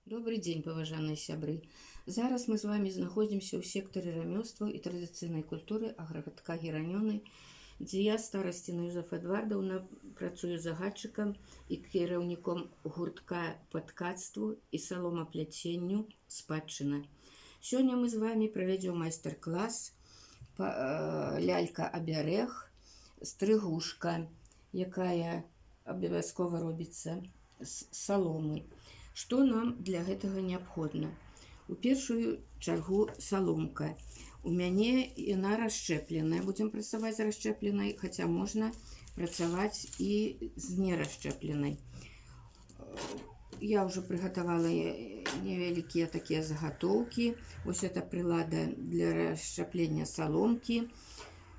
Добрый дзень, паважаныя сябры. Зараз мы з вами знаходзімся ў сектары рамёстваў і традыцыйнай культуры аграгарадка Геранёны, дзе я, Старасціна Юзафа Эдвардаўна, працую загадчыкам і кіраўніком гуртка па ткацтву і саломапляценню «Спадчына». Сёння мы з вами правядзём майстар-клас лялька абярэг стрыгушка, якая абавязкова робіцца з саломы. Што нам для гэтага неабходна? У першую чаргу саломка. У мяне яна расшчэпленая. Будзем працаваць з расшчэпленай, хаця можна працаваць і з нерасшчэпленай. Я ўжо прыгатавала невялікія такія загатоўкі. Вось это прылада для расшчаплення саломкі.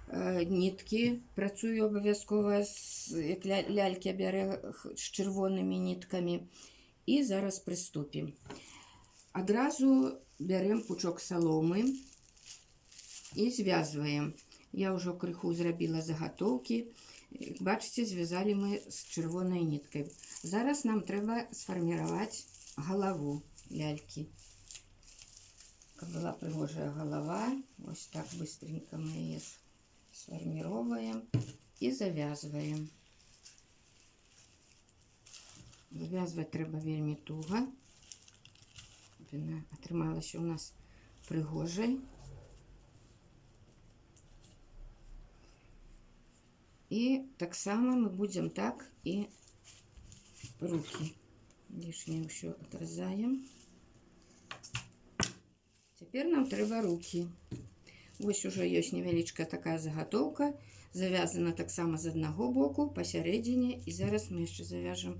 Ніткі працую абавязкова з, як лялькі абярэг, з чырвонымі ніткамі. І зараз прыступім. Адразу бярэм пучок саломы і звязваем. Я ўжо крыху зрабіла загатоўкі. Бачыце, звязалі мы з чырвонай ніткай. Зараз нам трэба сфарміраваць галаву лялькі. Каб была прыгожая галава. Вось так быстренько мы яе сфарміроўваем і завязваем. Завязваць трэба вельмі туга, каб яна атрымалася ў нас прыгожай. І таксама мы будзем так і рукі. Лішняе ўсё адразаем. Цяпер нам трэба рукі. Вось ужо ёсць невялічкая такая загатоўка, завязана таксама з аднаго боку, пасярэдзіне, і зараз мы яшчэ завяжам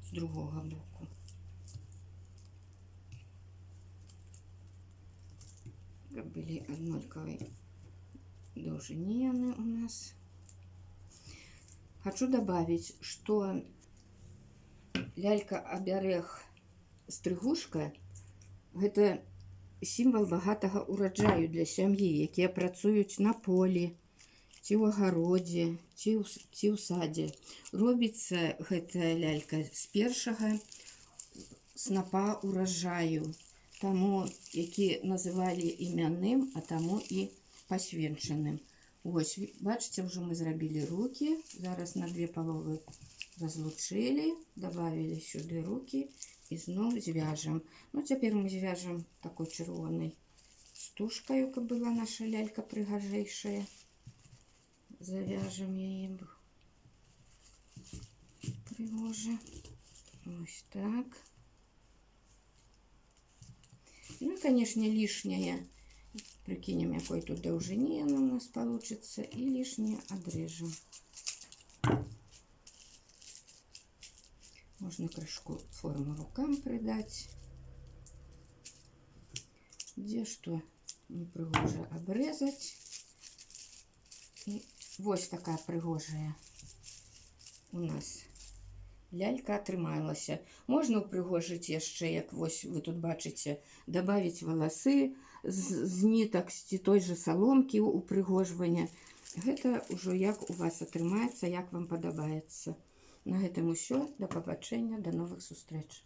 з другога боку. Каб былі аднолькавай даўжыні яны у нас. Хочу добавить, что лялька абярэг стрыгушка гэта сімвал багатага ўраджаю для сям'і, якія працуюць на полі, ці ў агародзе, ці ў садзе. Робіцца гэтая лялька з першага снапа ўраджаю, таму, які называлі імянным, а таму і пасвенчаным. Вось, бачыце, ўжо мы зрабілі рукі. Зараз на две паловы разлучылі, добавили сюды рукі і зноў звяжам. Цяпер мы звяжам такой чырвонай стужкаю, каб была наша лялька прыгажэйшая. Завяжем яе прыгожа. Вось так. І, конечно, лишнее прикинем, якой тут даўжыні яно у нас получится, і лишнее отрежем. Можно крышку форму рукам придать. Дзе што непрыгожа обрезать. І вось такая прыгожая у нас лялька атрымалася. Можна ўпрыгожыць яшчэ, як вось вы тут бачыце, добавить валасы з нітак, ці той же саломкі ўпрыгожвання. Гэта ўжо як у вас атрымаецца, як вам падабаецца. На гэтым усё. Да пабачэння, да новых сустрэч.